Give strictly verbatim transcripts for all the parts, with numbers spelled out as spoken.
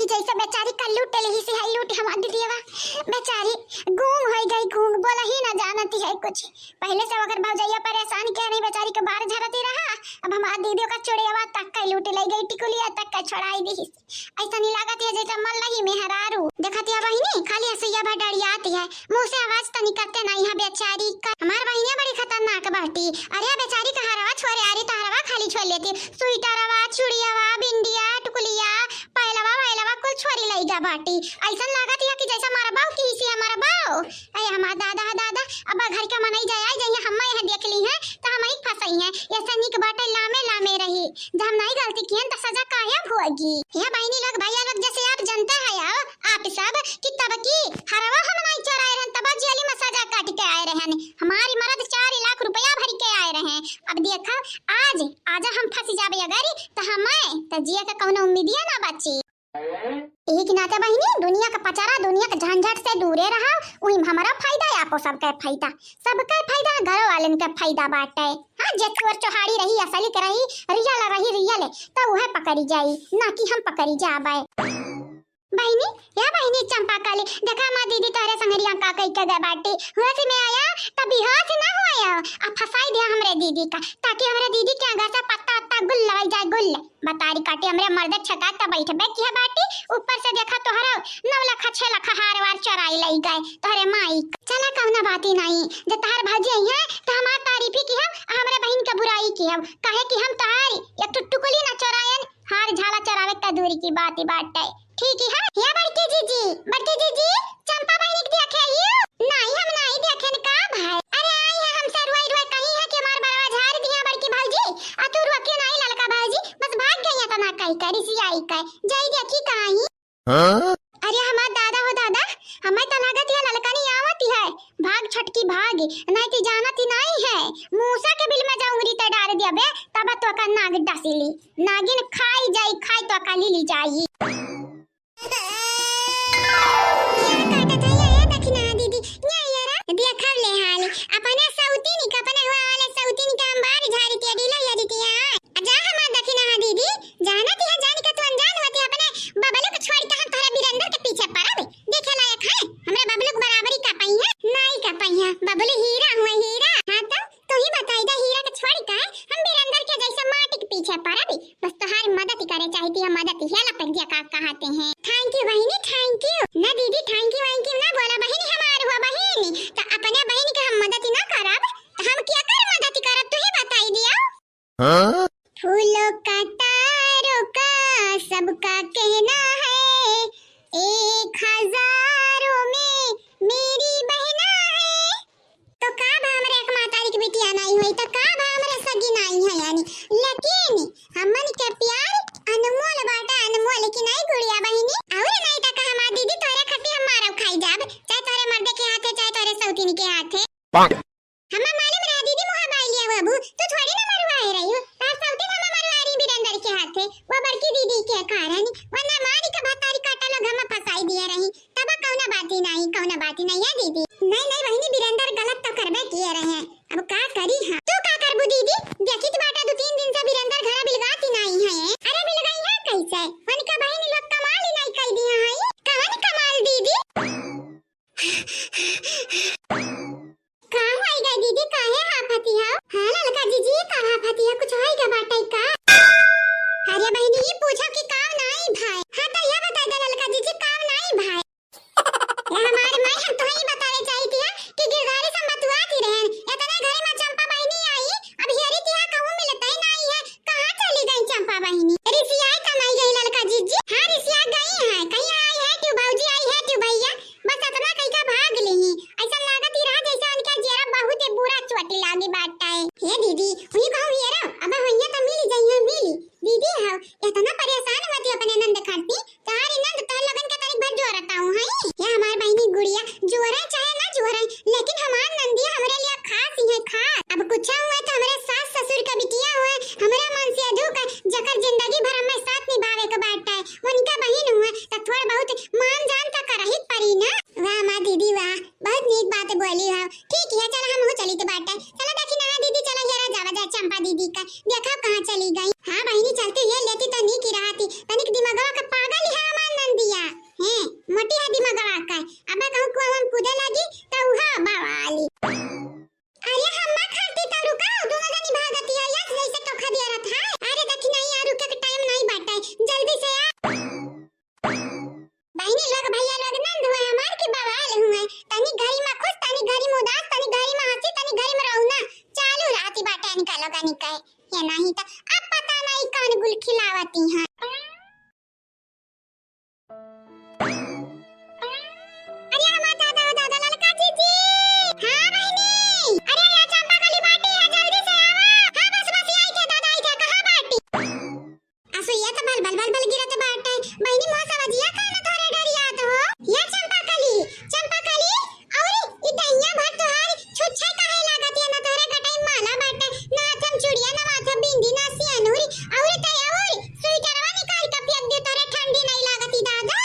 जैसे बेचारी का लूट लेही से है लूट हमार दीदीवा। बेचारी गूंग होई गई, गूंग, बोला ही ना जानती है कुछ। पहले से ओकर भौजैया परेशान किया नहीं, बेचारी के बार झरती रहा। अब हमार दीदी का चुड़ियावा तक का लूट ले गई, टिकुलिया तक का छोड़ाई दी। ऐसा नहीं लागत है जैसे मल्लही मेहरारू। देखत है बहिनी, खाली हंसैया भर डरियात है, मुंह से आवाज तो निकलते नहीं है बेचारी का। हमार बहिनिया बड़ी खतरनाक बाटी। अरे बेचारी का हरवा छोरे, अरे तो हरवा खाली छोड़ लेती, स्वेटरवा, चुड़ियावा, बिंदिया, टुकुलिया, पायलवा वायलवा कुल छोरी लइगा बाटी। ऐसन लागत है कि जैसे मरबाऊ की से मरबाऊ। अरे हमार दादा, दादा, अब घर के मनई जाए आई जइहे, हम्मा यहाँ देख ली है तो हम ही फंसई है। ऐसा निक बाटे लामे लामे रही, जब हम नहीं गलती किहन तो सजा काहे भोगी। हे बहिनी लोग, भैया लोग, जैसे आप जनते हैं आओ आप सब कि तब की हरवा हम नहीं चोराए रहन, तब जेली में सजा काट के आए रहन। हमारी मरद चार लाख रुपया भर के आए रहे। अब देखा आज, आजा हम फंस जाबे अगर तो हमें तो जिए का कौनो उम्मीदिया ना बची। एक नाते बहिनी, दुनिया का पचारा, दुनिया के झंझट से दूरे रहा, उही में हमारा फायदा है, आपो सबके फायदा, सबके फायदा, घरों वालन के फायदा बाटे। हाँ, जे चोर चोहाड़ी रही, असली के रही, रियल रही, रियल, तो उहे पकड़ी जाई, ना कि हम पकड़ी जाबे। बहिनी, या बहिनी चंपा काली, देखा हमार दीदी तोहरे संगरिया का कही के गए बाटी, होश में आया, तब बेहोश ना हो आया, अब फंसाई दिया हमरे दीदी का, ताकि हमरे दीदी के आगे से पत्ता उत्ता गुल लगाई जाए, गुल। बतारी काटी हमरे मर्द छका के बैठबे किया बाटी, ऊपर से देखा तोहरा नौ लाख छह लाख हार वार चोराई लई गए तोहरे माई का। चला कौनो बाती नहीं, जे तोहर भौजी आई है तो हमार तारीफी किहब, हमरे बहिन के बुराई किहब, काहे कि हम तोहारी एक ठो टुकुली ना चोरायन, हार झाला चोरावे का दूरी की बात ही बाटे। ठीक है, या बड़की जीजी, बड़की जीजी, चंपा बहिनी के देखे ही? नहीं, हम नहीं देखेन का भाई। अरे आई है, हमसे रुआई रुआई कही है कि हमार बरवा झाड़ दिया बड़की भौजी, आ तू रुआ क्यों नहीं ललका भौजी, बस भाग गई है तना कही का, रिसियाई का, जाई देखी कहाँ ही। हाँ? अरे हमार दादा हो दादा, हमें तो लागत है ललकनी आवत है, भाग छटकी भाग, नहीं तो जानत ही नहीं है, मूसा के बिल में जाऊंगी ते डाल दिया बे, तब तो का नाग डसीली। नागिन खाई जाई, खाई तो का लीली जाई। या काटत है, या, या दखिना दीदी, या, या रा। देखब ले हाल, अपने सौतीनी का, अपने हुआ वाले सौतीनी का अंबार झाड़ी तिया, डीला या जीतिया। आ जा हमार दखिना दीदी, जाना तिया, जान के तू अनजान होती, अपने बबलू के छोड़ के हम तोहरे बिरेंदर के पीछे पड़ब। देखे लायक है, हमरे बबलू के बराबरी का पइहा, नाई का पइहा, बबलू हीरा हुए, हीरा। हाँ तो, तू ही बताई दे, हीरा के छोड़ के हम बिरेंदर के जैसे माटी के पीछे पड़ब। बस तोहार मदद करे चाहती है, मदद, help दिया का कहते हैं। Thank you बहिनी, thank you। ना दीदी, thank you, thank you ना बोला बहिनी, हमार हुआ बहिनी, तो अपने बहिनी के हम मदद ही ना करब, तो हम क्या कर मदद करब, तू ही बताई दिया। हाँ? फूलों का, तारों का, सबका कहना है, एक हजारों में मेरी बहना है। तो का बा हमरे एक मातारी की बिटिया नाई होई, तो का बा हमरे सगी नाई है यानी, लेकिन हमन के प्यार अनमोल बाटा, अनमोल की नाई गुड़िया बहिनी। और नाई तो का हमार दीदी तोरे खातिर हम मारब खाई जाब, चाहे तोरे मर्दे के हाथे, चाहे तोरे सौतीनी के हाथे। हमें मालूम रहा दीदी मुहा बाई लिया बाबू, तू थोड़ी ना मरवाए रही हो, तार सौतीन हमें मरवा रही बिरेंदर के हाथे, वो बड़की दीदी के कारण, वरना मारी का भतारी काटा लोग हमें फंसाई दिए रही। तब कौनो बात ही नहीं, कौनो बात ही नहीं है दीदी। नहीं, नहीं बहिनी, बिरेंदर गलत तो करबे किए रहे, अब का करी हम? तू का करबू दीदी? देखी तो बाटा दो तीन दिन से बिरेंदर घरा बिलगात ही नहीं है। अरे बिलगाई है कैसे? उनका बहिनी लोग कमाल ही नहीं कर दिया है। कवन कमाल दीदी? का होई गा दीदी, काहे हाफती हो? हाँ ललका जीजी, का हाफती हो? कुछ होई गा बाटे का? अरे बहिनी, ई पूछो कि काम नाई भाई। हाँ तो या बताई दे ललका जीजी, काम नाई भाई। ए हमार माई, हम तोहे ई बतावे चाहती है कि गिरधारी से मतुआती रहन। इतने घरे में चंपा बहिनी आई, अब हेरी तिहा कहूँ मिलते ही नाई है। कहाँ चली गई चंपा बहिनी? रिसियाई तो नाई गई ललका जीजी। हाँ, रिसिया गई है। कहीं आई है तू भौजी, आई है तू भैया, बस इतना कही का भाग ली। ऐसा लागत ही रहा जैसे उनके जेरा बहुत ही बुरा चोट लागी बाटे। हे दीदी, हुई कहूँ हेरा, अब हुइया तो मिली जाइए, मिली। दीदी हो, इतना परेशान होती अपने नंद खाती, तोहारी नंद तोहर लोगन के तनिक भर जोरत आऊ है। या हमार बहिनी गुड़िया, जोरे चाहे ना जोरे, लेकिन हमार नंदिया हमरे लिए खास ही है, खास। अब कुछ हुए तो हमरे सास ससुर का बिटिया हुए, हमरे मन से अधू का, जकर जिंदगी भर हमें साथ निभावे के बाटे, उनका बहिन हुए, तो थोड़ा बहुत मान जान तो करही परी ना। वाह माँ दीदी वाह, बहुत नीक बात बोली हो। ठीक है, चला हम हो चली तो बाटे। चला देखी ना दीदी, चला हेरा जावा जाए चंपा दीदी का, देखा कहाँ चली गई। हाँ बहिनी, चलती है, लेती तो नीक ही रहती, तनिक दिमागवा का पागल है हमार नंदी। नहीं तो अब पता नहीं कौन गुल खिलावती हैं। अरे हमार दादा, ओ दादा, ललका जीजी। हाँ बहिनी। अरे या चंपा कली बाटी है, जल्दी से आवा। हाँ बस बस, आई थे दादा, आई थे, कहाँ बाटी? असुइया तो भल भल भल भल गिरत बाटे। बहिनी मोर सवजिया काहे ना तोहरे डरियात हो? या चंपा कली, चंपा कली, अउरी ई दहिया भर तोहार छुच्छे काहे लागत या? ना तोहरे गटई माला बाटे, ना हाथ में चूड़िया, ना माथा बिंदी, ना सियनुरी, अउरी ते अउरी स्वेटरवा निकाल के फेंक दे, तोहरे ठंडी नहीं लागत ई दादा।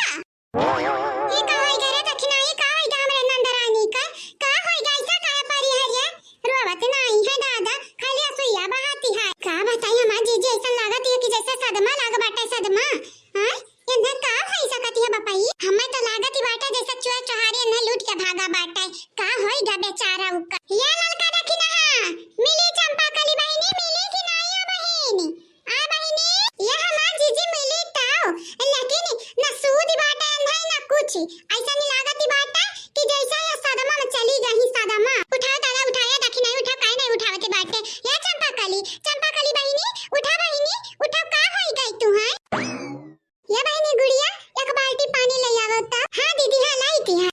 ई का होई गा रे दखिना, ई का होई गा हमरे नंदरानी का? का होई गा, ऐसा काहे परी है रे? रोवत नाही है दादा, खाली असुइया बहाती है। का बताई हमार जीजी, ऐसा लागत है कि जैसे सदमा लाग बाटे, सदमा। हाँ? इन्हें का होई सकत है बपई? हमें तो लागत ही बाटे जैसे चोर चोहारी इन्हें लूट के भागा बाटे। का होई गा बेचारा उका? ये ललका दखिना, मिली चंपा कली बहिनी, मिली कि नाही बहिनी? आ बहिनी, ये हमार जीजी मिली तौ, लेकिन न सूद बाटे अंधाई न कुछ। ऐसा नहीं लागत ही बाटे कि जैसे ये सदमा में चली गई, सदमा। उठाओ दादा, उठाओ, या दखिना, उठाओ, काहे नहीं उठावत बाटे? या चंपा कली, चंपा कली बहिनी, उठा बहिनी, उठा, का होई गई तू है? या बहिनी गुड़िया, एक बाल्टी पानी ले आवो तो। हाँ दीदी, हाँ लाई थी, हाँ।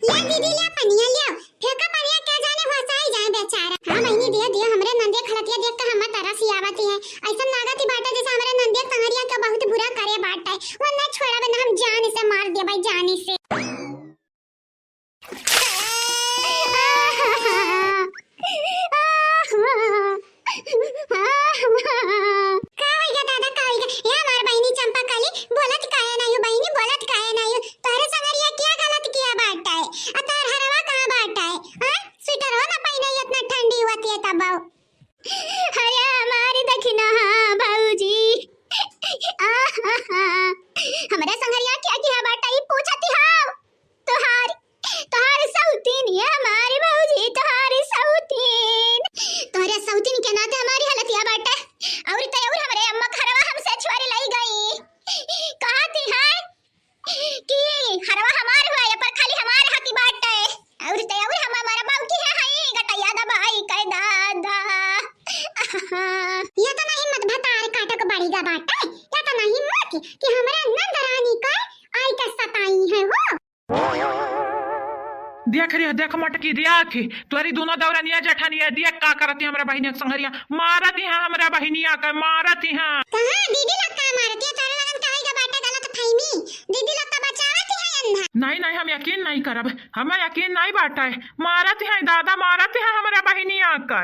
ले दीदी, ले पनिया ले। फेंका पनिया, क्या जाने होसाई जाए बेचारा। हाँ बहिनी, दिया, दिया, हमरे नंदिया खलतिया देख के हमें तरस ही आवत ही है। ऐसा लागत ही बाटे जैसे हमरे नंदिया संगरिया के बहुत बुरा करे बाटे। वो ना छोड़ा बे ना, हम जान से मार दिया भाई, जान से। का होई गा दादा, का होई गा? ए हमार बहिनी चंपा कली, बोलत काहे नाही हो बहिनी, बोलत काहे नाही हो? तोहरे संगरिया क्या गलत किया बाटे? आ तोहर हरवा कहाँ बाटे? हाँ? स्वेटरो ना पहिने, इतना ठंडी होती है तब। अरे हमार दखिना भौजी, आहा, हमरा संगरिया क्या किया बाटे, ई पूछती हो? तोहार, तोहार सौतीन, ये हमारी भौजी, तोहार सौतीन। तोहरे सौतीन के नाते हमारी हालतिया बाटे। अउर ते अउर हमरे अम्मा घरवा हमसे छोरी लई गई। कहती है कि हरवा हमार हुआ, ये पर खाली हमार हकी बाटे। अउर ते अउर हम हमारा बाऊ की है, हई गटैया दबाई के दादा। ये तो नहीं मत भतार काटक बड़ी गा बाटे। ये तो नहीं मत कि हमरा नंद रानी का आई के सताई है हो। देख रे, देख मटकी, देख, तोरी दोनों दौरनिया जेठानिया, देख का करती हमरा बहिनिया के संगरिया, मारती हैं हमरा बहिनिया के, मारती हैं। कहाँ दीदी लोग का मारती है? तोरे लगन का होई गा बाटे गलत फहमी? दीदी लोग का बचावती है अंधा। नहीं, नहीं, हम यकीन नहीं करब, हमें यकीन नहीं बाटे, मारती हैं दादा, मारती हैं हमरा बहिनिया के।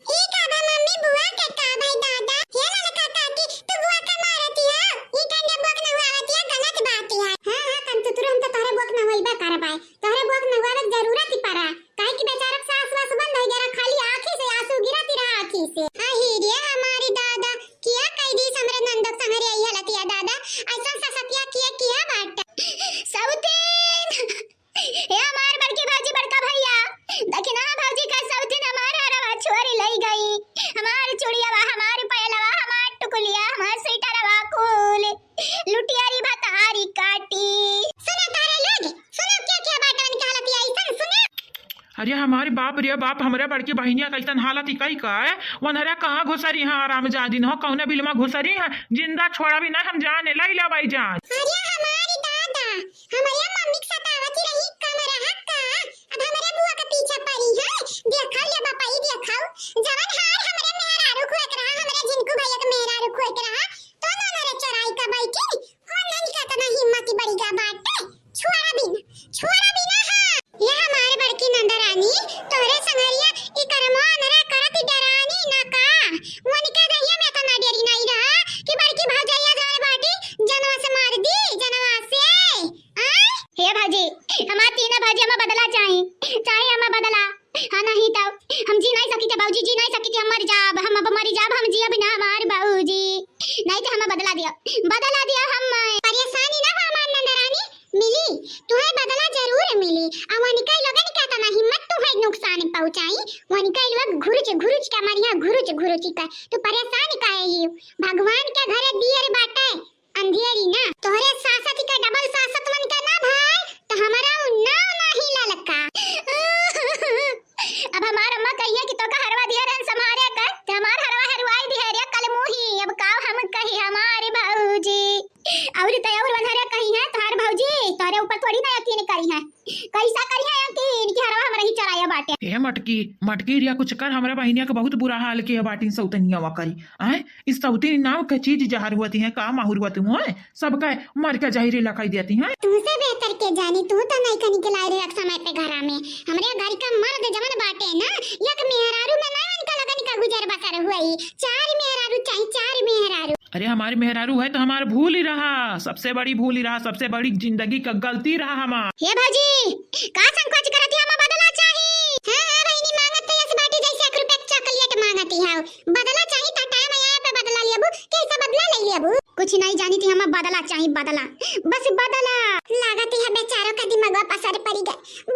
ई का बा मम्मी, बुआ के का भाई दादा? हे ललका काकी, तू बुआ के मारती हो? ई कंडे बुआ के नहुआवती है, गलत बात है। हाँ, हाँ, कन तुतुर, हम तो तोहरे बुआ के नहुआइबे करबाए। तोहरे बुआ के नहुआवे के जरूरत ही पड़ा। काहे कि बेचारा के सास वास बंद हो गया, खाली आँखी से आंसू गिरती रहा आँखी से। हाँ, ही रे हमारी दादा, किया कह दी हमरे नंदक संगरे आई हलतिया दादा। ऐसा ससतिया किया, किया बाटा। सौतीन! ए हमार बड़की भौजी, बड़का भैया, देखी ना भौजी का सौतीन हमार हरवा छोरी लई गई, हमार चुड़ियावा, हमार पायलवा, हमार टुकुलिया, हमार स्वेटरवा कुल लुटियारी भतारी काटी। सुनो तारे लोग, सुनो क्या क्या बाटन के हालत आई सन, सुनो। अरे हमारे बाप रे बाप, हमरा बड़की बहिनिया कैसन हालत ही कई का है? वनहरा कहाँ घुसरी हैं हरामजादिन हो, कौने बिलमा घुसरी हैं? जिंदा छोड़ा भी ना हम जाने, लई ला भाई जान। अरे हमारी दादा, हमरे मम्मी के सतावत ही रही, कम रहा का? अब हमरे बुआ के पीछे पड़ी है। देखो ले बपई, देखो, जवन हार हमरे मेहरारू खुएक रहा, हमरे झिनकू भैया के मेहरारू खुएक रहा, तो ना मेरे चोराई का बैठी। हो नहीं का तना हिम्मत ही बड़ी गा बाटे। छोड़ा भी ना, छोड़ा भी ना, हाँ। ये हमारे बड़की नंदरानी, तोरे संगरिया ई करमवा अनरा करत डरानी ना का? वनिका दहिया में तना डरी नहीं रहा कि बड़की भौजैया जाए बाटी जनवा से मार दी, जनवा से। आय? हे भौजी, हमार तीनों भौजी हमें बदला चाही, चाही हमें बदला। हाँ, नहीं तो हम जी नहीं सकी थे भौजी, जी नहीं सकी थे, हम मर जाब, हम अब मर जाब, हम जियब ना हमार भौजी। नहीं तो हमें बदला दिया, बदला दिया हम। परेशानी ना हो हमार नंदरानी, मिली, तुहे बदला जरूर मिली। आ वनिका लोगन के तना हिम्मत तुहे नुकसान पहुँचाई, वनिका लोग घुरुच घुरुच के मरिया, घुरुच घुरुच के। तू परेशान काहे ही? भगवान के घरे दियर बाटे, अंधेरी ना, तोहरे सासत के डबल सासत मन के ना भाई, तो हमारा उ नाव नाही ललका। अब हमार अम्मा कहिए कि तो का हरवा दिया रहन संभारे के, तो हम मटकी, मटकी रिया कुछ कर, हमरा बहिनिया के बहुत बुरा हाल किहे बाटिन सौतनिया वा करी। आए, इस सौतनी नाव के चीज जहर हुआ ती है, का माहुर हुआ ती है, सबका मर के जहरीला कई देती है। तुमसे बेहतर के जानी, तू तो नहीं कनी के लाई रहे समय पे घरा में। हमरे घर का मर्द जवन बाटे ना, एक मेहरारू में ना इनका लगन का गुजर बसर हुई। चार मेहरारू चाही, चार मेहरारू। अरे हमारे मेहरारू है तो हमार भूल ही रहा, सबसे बड़ी भूल ही रहा, सबसे बड़ी जिंदगी का गलती रहा हमार। हे भौजी, का संकोच करत है? हमें बदला चाही। हाँ, हाँ बहिनी, मांगत तो यस बाटी जैसे एक रुपया के चॉकलेट मांगत ही हो। बदला चाही तो टाइम आया पे बदला लेबू, कैसे बदला ले लेबू? कुछ नहीं जानी थी, हमें बदला चाही, बदला, बस बदला। लागत है बेचारों का दिमागवा पसर पड़ी गए।